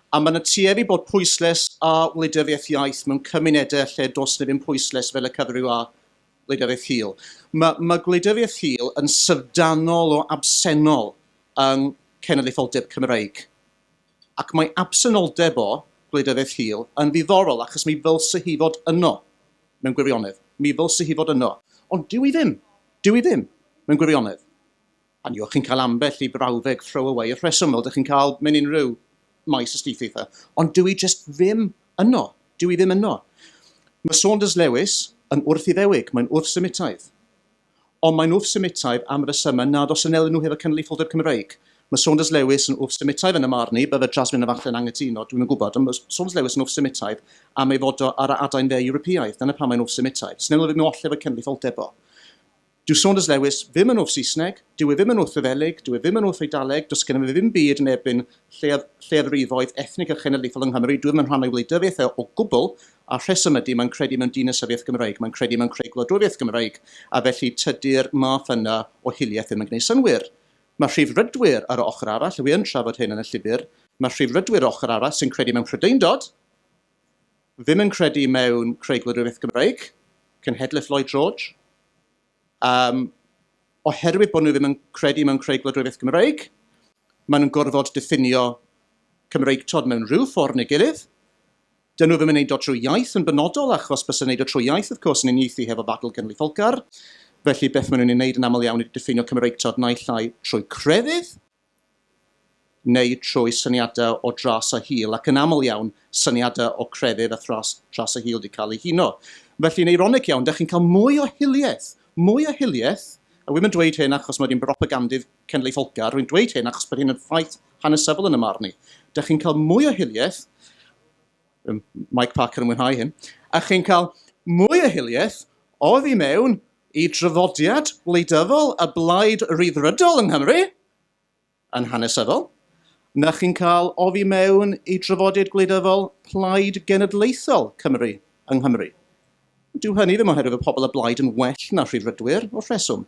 a mae 'na tueddu bod pwysles ar wleidyddiaeth iaith mewn cymunedau lle does 'na ddim pwysles fel y cyfryw ar wleidyddiaeth hil. Mae, mae gwleidyddiaeth hil yn syfrdanol o absennol yng cenedlaetholdeb Cymreig. Ac mae absenoldeb o gwleidyddiaeth hil yn ddiddorol achos mi ddylse hi fod yno mewn gwirionedd. Mi ddylse hi fod yno. Ond dyw hi ddim. Dyw hi ddim, mewn gwirionedd. Hynny yw, chi'n cael ambell i brawddeg throwaway y rheswm, fel dych chi'n cael mewn unrhyw maes astudiaethau, ond dyw hi jyst ddim yno. Dyw hi ddim yno. Mae Saunders Lewis yn wrth-Iddewig, mae'n wrth-Semitaidd. Ond mae'n wrth-Semitaidd am resymau nad oes a wnelyn nhw hefo cenedlaetholdeb Cymreig. Mae Saunders Lewis yn wrth-Semitaidd yn 'y marn i, bydde Jasmine efallai'n anghytuno, dwi'm yn gwybod, ond mae Saunders Lewis yn wrth-Semitaidd am ei fod o ar y adain dde Ewropeaidd, dyna pam mae'n wrth-Semitaidd. Swnelo ddim oll efo cenedlaetholdeb o. Dyw Saunders Lewis ddim yn wrth-Saesneg, dyw e ddim yn wrth-Wyddelig, dyw e ddim yn wrth-Eidaleg, does gynno fe ddim byd yn erbyn lleiafrifoedd ethnig a chenedlaethol yng Nghymru, dyw e ddim yn rhan o'i wleidyddiaeth e o gwbl, A'r rheswm ydy, mae'n credu mewn dinasyddiaeth Gymreig, mae'n credu mewn creu gwladwriaeth Gymreig, a felly tydi'r math yna o hiliaeth ddim yn gwneud synnwyr. Mae Rhyddfrydwyr ar y ochr arall, a wi yn trafod hyn yn y llyfr, mae Rhyddfrydwyr ochr arall sy'n credu mewn Prydeindod, ddim yn credu mewn creu gwladwriaeth Gymreig, cenhedlaeth Lloyd George, oherwydd bod nhw ddim yn credu mewn creu gwladwriaeth Gymreig, maen nhw'n gorfod diffinio Cymreictod mewn rhyw ffordd neu gilydd. Dyn nhw ddim yn neud o trwy iaith yn benodol, achos bysa neud o trwy iaith, wrth gwrs, yn uniaethu hefo ddadl genedlaetholgar. Felly beth maen nhw'n ei wneud yn aml iawn ydy diffinio Cymreictod naill ai trwy crefydd, neu trwy syniadau o dras a hil, ac yn aml iawn, syniadau o crefydd a thras, tras a hil wedi cael eu huno. Felly, yn eironig iawn, dych chi'n cael mwy o hiliaeth, mwy o hiliaeth, a wi'm yn dweud hyn achos mod i'n bropagandydd cenedlaetholgar, rwy'n dweud hyn achos bod hyn yn ffaith hanesyddol yn 'y marn i. Dych chi'n cael mwy o hiliaeth, Mike Parker yn mwynhau hyn, a chi'n cael mwy o hiliaeth oddi mewn i draddodiad wleidyddol y Blaid Ryddfrydol yng Nghymru, yn hanesyddol, na chi'n cael oddi mewn i draddodiad gwleidyddol Plaid Genedlaethol Cymru yng Nghymru. Dyw hynny ddim oherwydd y pobl y Blaid yn well na Rhyddfrydwyr, wrth reswm,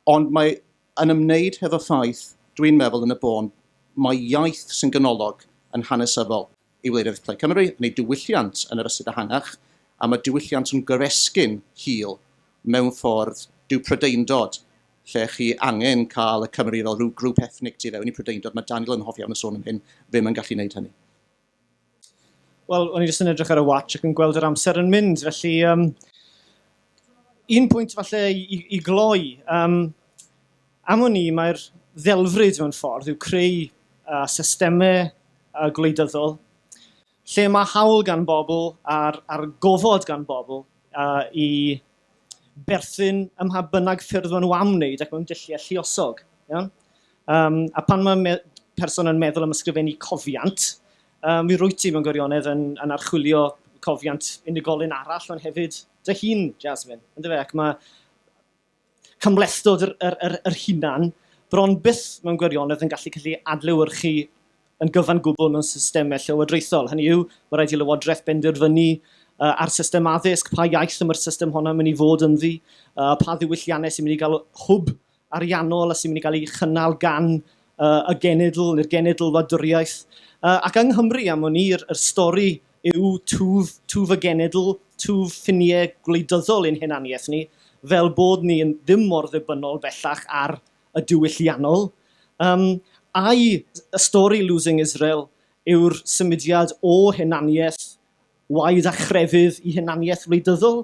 ond mae yn ymwneud hefo ffaith, dwi'n meddwl yn y bôn, mai iaith sy'n ganolog yn hanesyddol i wleidyddiaeth Plaid Cymru, yn ei diwylliant yn yr ystyr ehangach, a mae diwylliant yn goresgyn hil mewn ffordd, dyw Prydeindod, lle chi angen cael y Cymry fel rhyw grŵp ethnig tu fewn i Prydeindod, mae Daniel yn hoff iawn o sôn am hyn, ddim yn gallu gwneud hynny. Wel, o'n i jyst yn edrych ar y watch ac yn gweld yr amser yn mynd, felly un pwynt falle i gloi. Am wn i, mae'r ddelfryd mewn ffordd yw creu systemau gwleidyddol lle mae hawl gan bobl a'r gofod gan bobl i berthyn ym mha bynnag ffyrdd maen nhw am wneud ac mewn dulliau lluosog. Iawn? Um, a pan mae person yn meddwl am ysgrifennu cofiant, mi rwyt ti mewn gwirionedd yn, yn archwilio cofiant unigolyn arall, ond hefyd dy hun, Jasmine, yndyfe? Ac mae cymhlethdod yr, yr, yr, yr hunan bron byth mewn gwirionedd yn gallu cael ei adlewyrchu yn gyfan gwbl mewn systemau llywodraethol. Hynny yw, mae rhaid i Lywodraeth benderfynu ar system addysg, pa iaith y mae'r system honno'n mynd i fod ynddi, pa ddiwylliannau sy'n mynd i gael hwb ariannol a sy'n mynd i gael ei chynnal gan y genedl neu'r genedl wladwriaeth. Ac yng Nghymru, am wn i, yr, yr stori yw twf, twf y genedl, twf ffiniau gwleidyddol ein hunaniaeth ni, fel bod ni yn ddim mor ddibynnol bellach ar y diwylliannol. Um, ai y stori Losing Israel yw'r symudiad o hunaniaeth waed a chrefydd i hunaniaeth wleidyddol?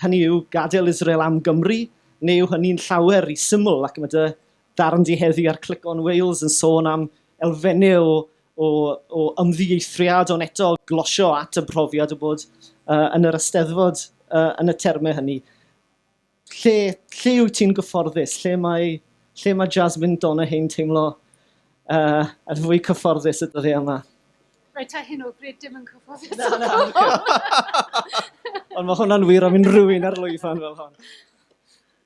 Hynny yw, gadael Israel am Gymru, neu yw hynny'n llawer i syml, ac mae dy ddarn di heddi ar Click on Wales yn sôn am elfennau o, o, o ymddieithriad, ond eto glosio at y profiad o bod yn yr Eisteddfod yn y termau hynny. Lle, lle wyt ti'n gyfforddus? Lle mae, lle mae Jasmine Donahue teimlo yn fwy cyfforddus y dyddiau yma? Reit, ar hyn o bryd dim yn cyfforddus. Na, na, okay. Ond mae hwnna'n wir am unrhyw un ar lwyfan fel hon.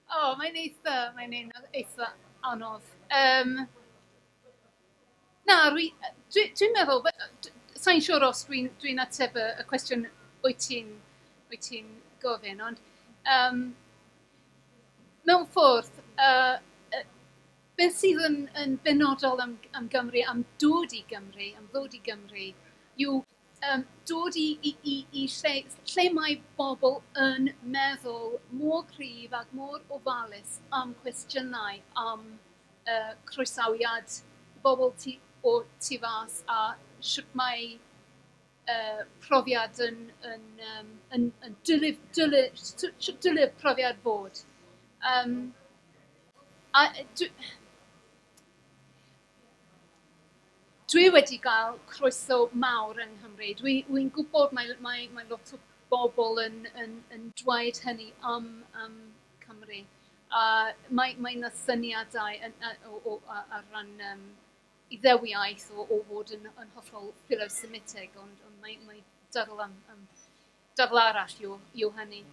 O, oh, mae'n eitha, mae'n eitha anodd. Na, dwi'n dwi, dwi meddwl, sa'n siŵr os dwi'n dwi ateb y, y cwestiwn wyt ti'n wyt ti'n gofyn, ond mewn ffordd, beth sydd yn, yn benodol am, am Gymru, am dod i Gymru, am ddod i Gymru, yw dod i, i, i, i lle, lle mae bobl yn meddwl mor cryf ac mor ofalus am cwestiynau am croesawiad bobl tu, o tu fas a sut mae profiad yn, yn, um, yn, yn dylif, dylif, sut dylif profiad fod. A dwi, dwi wedi gael croeso mawr yng Nghymru. Dwi'n dwi gwybod mae, mae, mae lot o bobl yn, yn, yn dweud hynny am, am Cymru. A mae, mae yna syniadau yn, o, o, ar ran Iddewiaeth o, o fod yn, yn hollol philo-Semitig, ond, ond mae, mae dadl am, am dadl arall yw, yw hynny.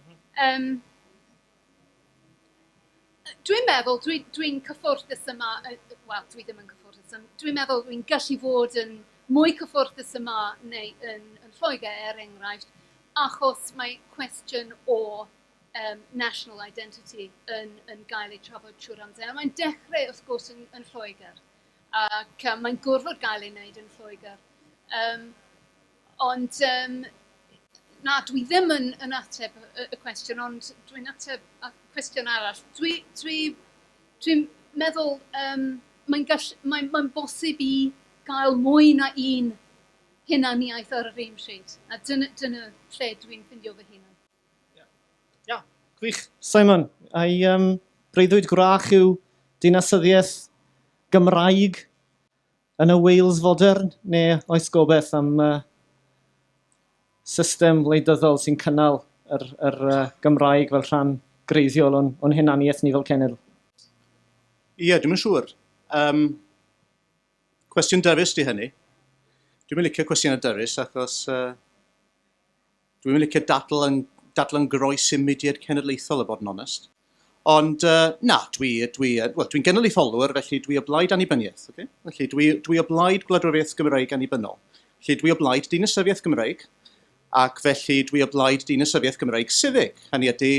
Dwi'n meddwl, dwi'n dwi cyfforddus yma, wel, dwi ddim yn cyfforddus, ond dwi'n meddwl dwi'n gallu fod yn mwy cyfforddus yma neu yn, yn Lloegr, er enghraifft, achos mae cwestiwn o national identity yn, yn gael ei trafod trwy'r amser. A mae'n dechrau, wrth gwrs, yn, yn Lloegr, ac mae'n gorfod gael ei wneud yn Lloegr. Ond na, dwi ddim yn, yn ateb y, y cwestiwn, ond dwi'n ateb y cwestiwn arall. Dwi, dwi, dwi'n meddwl mae'n mae, mae bosib i gael mwy na un hunaniaeth ar yr un pryd. A dyna, dyna lle dwi'n ffindio fy hunan. Ia, gwych. Simon, ai breuddwyd gwrach yw dinasyddiaeth Gymraeg yn y Wales fodern, neu oes gobaith am system wleidyddol sy'n cynnal yr, yr Gymraeg fel rhan greiddiol o'n, o'n hunaniaeth ni fel cenedl? Ie, yeah, dwi'n yn siŵr. Cwestiwn dyrys di hynny. Dwi'n licio cwestiynau dyrys achos dwi'n licio dadl yn, dadl yn groes i mudiad cenedlaethol, a bod yn onest. Ond na, dwi, dwi, well, dwi'n genedlaetholwr, felly dwi o blaid annibyniaeth. Okay? Felly dwi, dwi o blaid gwladwriaeth Gymreig annibynnol. Felly dwi o blaid dinasyddiaeth Gymreig, ac felly dwi o blaid dinasyddiaeth Gymreig civic. Hynny ydy,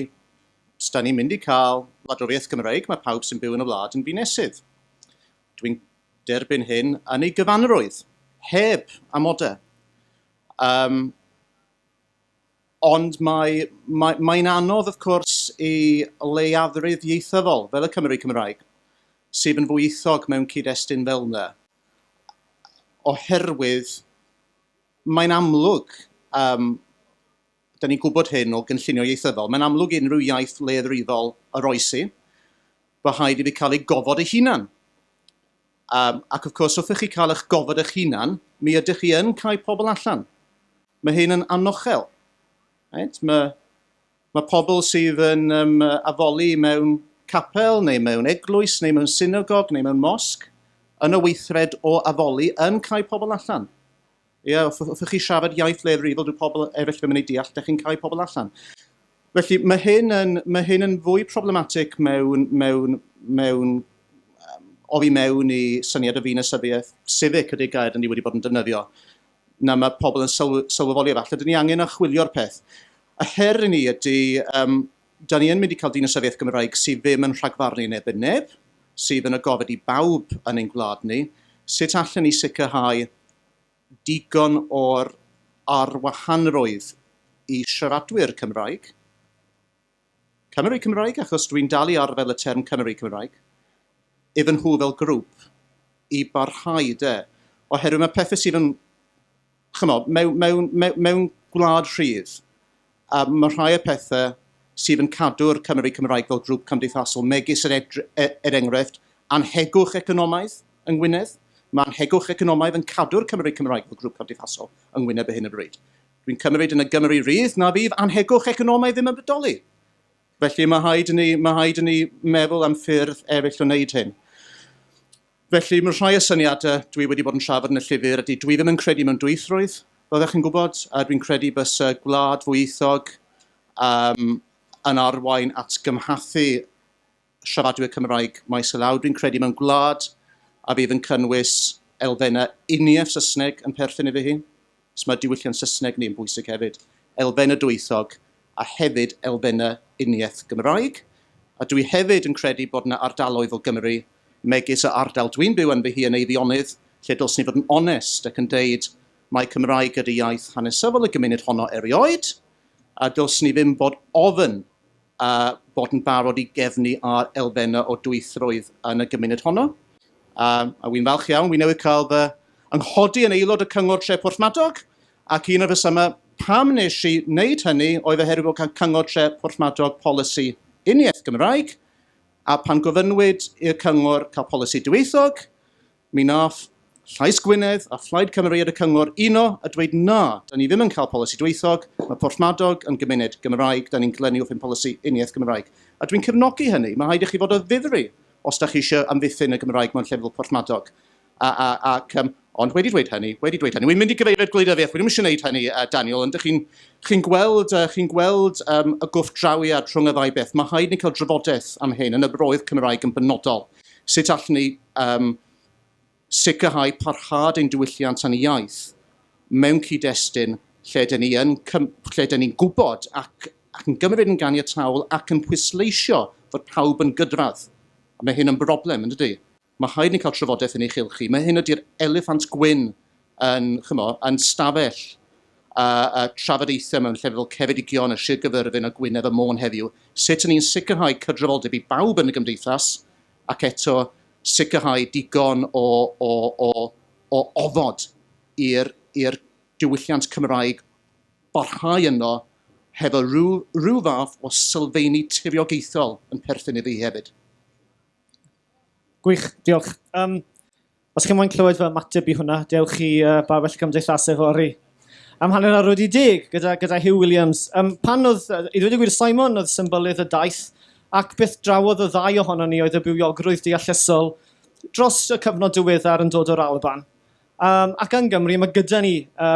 os da ni'n mynd i cael gwladwriaeth Gymreig, mae pawb sy'n byw yn y wlad yn ddinesydd. Dwi'n derbyn hyn yn ei gyfanrwydd, heb amodau. Ond mae, mae, mae'n anodd, wrth cwrs, i leiafrif ieithyddol, fel y Cymry Cymraeg, sydd yn fwyithog mewn cyd-destun fel yna, oherwydd mae'n amlwg, da ni'n gwybod hyn o gynllunio ieithyddol, mae'n amlwg unrhyw iaith leiafrifol oroesi, bod rhaid iddi cael ei gofod ei hunan. Ac of course, wrth i chi cael eich gofod eich hunan, mi ydych chi yn cael pobl allan. Mae hyn yn anochel. Right? Mae, mae pobl sydd yn addoli mewn capel, neu mewn eglwys, neu mewn synagog, neu mewn mosg. yn y weithred o addoli yn cau pobl allan. Ie, wrth, wrth i chi siarad iaith leiafrifol, dyw pobl eraill ddim yn ei deall, dych chi'n cau pobl allan. Felly mae hyn yn, mae hyn yn fwy problematic mewn, mewn, mewn oddi mewn i syniad o ddinasyddiaeth civic ydy'r gair ni wedi bod yn defnyddio, na mae pobl yn sylw, sylweddoli efallai. Dyn ni angen archwilio'r peth. Y her i ni ydy, da ni yn mynd i cael dinasyddiaeth Gymraeg sydd ddim yn rhagfarnu neb yn neb, sydd yn agored i bawb yn ein gwlad ni. Sut allan ni sicrhau digon o'r arwahanrwydd i siaradwyr Cymraeg, Cymry Cymraeg, achos dwi'n dal i arfer y term Cymry Cymraeg, iddyn nhw fel grŵp i barhau de. Oherwydd mae pethau sydd yn, chymod, mewn, mewn, mewn, mewn gwlad rhydd, a mae rhai o pethau sydd yn cadw'r Cymry Cymraeg fel grŵp cymdeithasol, megis er, er, er enghraifft, anhegwch economaidd yng Ngwynedd. Mae anhegwch economaidd yn cadw'r Cymry Cymraeg fel grŵp cymdeithasol yng Ngwynedd ar hyn o bryd. Dwi'n cymryd yn y Gymru rydd na fydd anhegwch economaidd ddim yn bodoli. Felly mae rhaid i ni, mae rhaid i ni meddwl am ffyrdd eraill o wneud hyn. Felly mae rhai o syniadau dwi wedi bod yn trafod yn y llyfr ydy dwi ddim yn credu mewn dwyieithrwydd, fel ydych chi'n gwybod, a dwi'n credu bysa gwlad ddwyieithog yn arwain at gymhathu siaradwyr Cymraeg maes o law. Dwi'n credu mewn gwlad a fydd yn cynnwys elfennau uniaith Saesneg yn perthyn iddi hi. So mae diwylliant Saesneg ni yn bwysig hefyd. Elfennau dwyieithog a hefyd elfennau uniaith Gymraeg. A dwi hefyd yn credu bod yna ardaloedd o Gymru, megis y ardal dwi'n byw ynddi hi yn Eifionydd, lle dylswn ni fod yn onest ac yn deud mai Cymraeg ydy iaith hanesyddol y gymuned honno erioed, a dylswn ni ddim bod ofn a bod yn barod i gefnu ar elfennau o dwyieithrwydd yn y gymuned honno. A wy'n falch iawn, wi newydd cael fy nghodi yn aelod y Cyngor Tre Porthmadog, ac un o'r rhesymau pam nes i wneud hynny oedd oherwydd bod gan Cyngor Tre Porthmadog polisi uniaith Gymraeg, a pan gofynnwyd i'r Cyngor cael polisi dwyieithog, mi nath Llais Gwynedd a Phlaid Cymru ar y Cyngor uno a dweud na, da ni ddim yn cael polisi dwyieithog, mae Porthmadog yn gymuned Gymraeg, da ni'n glynu wrth ein polisi uniaith Gymraeg. A dwi'n cefnogi hynny, mae rhaid i chi fod o ddifri os da chi eisiau amddiffyn y Gymraeg mewn llefydd fel Porthmadog. A, a, ac, ond wedi dweud hynny, wedi dweud hynny, wy'n mynd i gyfeiriad gwleidyddiaeth, wi ddim eisiau gwneud hynny, Daniel, ond chi'n chi gweld, chi gweld y gwrthdrawiad rhwng y ddau beth. Mae rhaid ni cael drafodaeth am hyn yn y broedd Cymraeg yn benodol. Sut allwn ni sicrhau parhad ein diwylliant a'n iaith mewn cyd-destun lle dyn ni yn, lle dyn ni'n gwybod ac, ac yn gymryd yn ganiataol ac yn pwysleisio fod pawb yn gydradd. A mae hyn yn broblem, yn dydy? Mae rhaid ni cael trafodaeth yn ei chylch hi. Mae hyn ydy'r eliffant gwyn yn, chymo, yn stafell a, a trafodaethau mewn llefydd fel Ceredigion a Sir Gyfyrddin a Gwynedd a Môn heddiw. Sut ŷn ni'n sicrhau cydraddoldeb i bawb yn y gymdeithas ac eto sicrhau digon o, o, o, o ofod i'r diwylliant Cymraeg barhau yno hefo rhyw, rhyw fath o sylfeini tiriogaethol yn perthyn iddi hefyd. Gwych, diolch. Os chi'n moyn clywed fy ymateb i hwnna, dewch i Babell Gymdeithasau fory. Am 10:30 gyda, gyda Hugh Williams. Pan oedd, i ddweud y gwir, Simon oedd symbylydd y daith, ac beth drawodd y ddau ohonon ni oedd y bywiogrwydd deallusol dros y cyfnod diweddar yn dod o'r Alban. Ac yng Nghymru mae gyda ni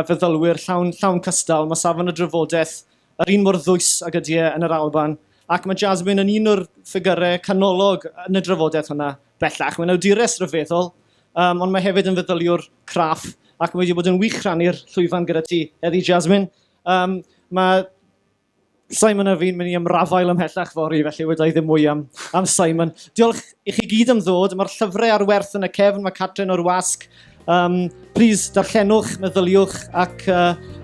feddylwyr llawn, llawn cystal, mae safon y drafodaeth yr un mor ddwys ag ydy e yn yr Alban, ac mae Jasmine yn un o'r ffigyrau canolog yn y drafodaeth hwnna bellach. Mae'n awdures ryfeddol, ond mae hefyd yn feddyliwr craff, ac mae wedi bod yn wych rhannu'r llwyfan gyda ti heddi, Jasmine. Mae Simon a fi'n mynd i ymrafael ymhellach fory, felly weda i ddim mwy am, am Simon. Diolch i chi gyd am ddod. Mae'r llyfrau ar werth yn y cefn, mae Catrin o'r wasg. Please, darllenwch, meddyliwch, ac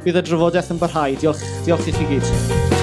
bydd y drafodaeth yn barhau. Diolch, diolch i chi gyd.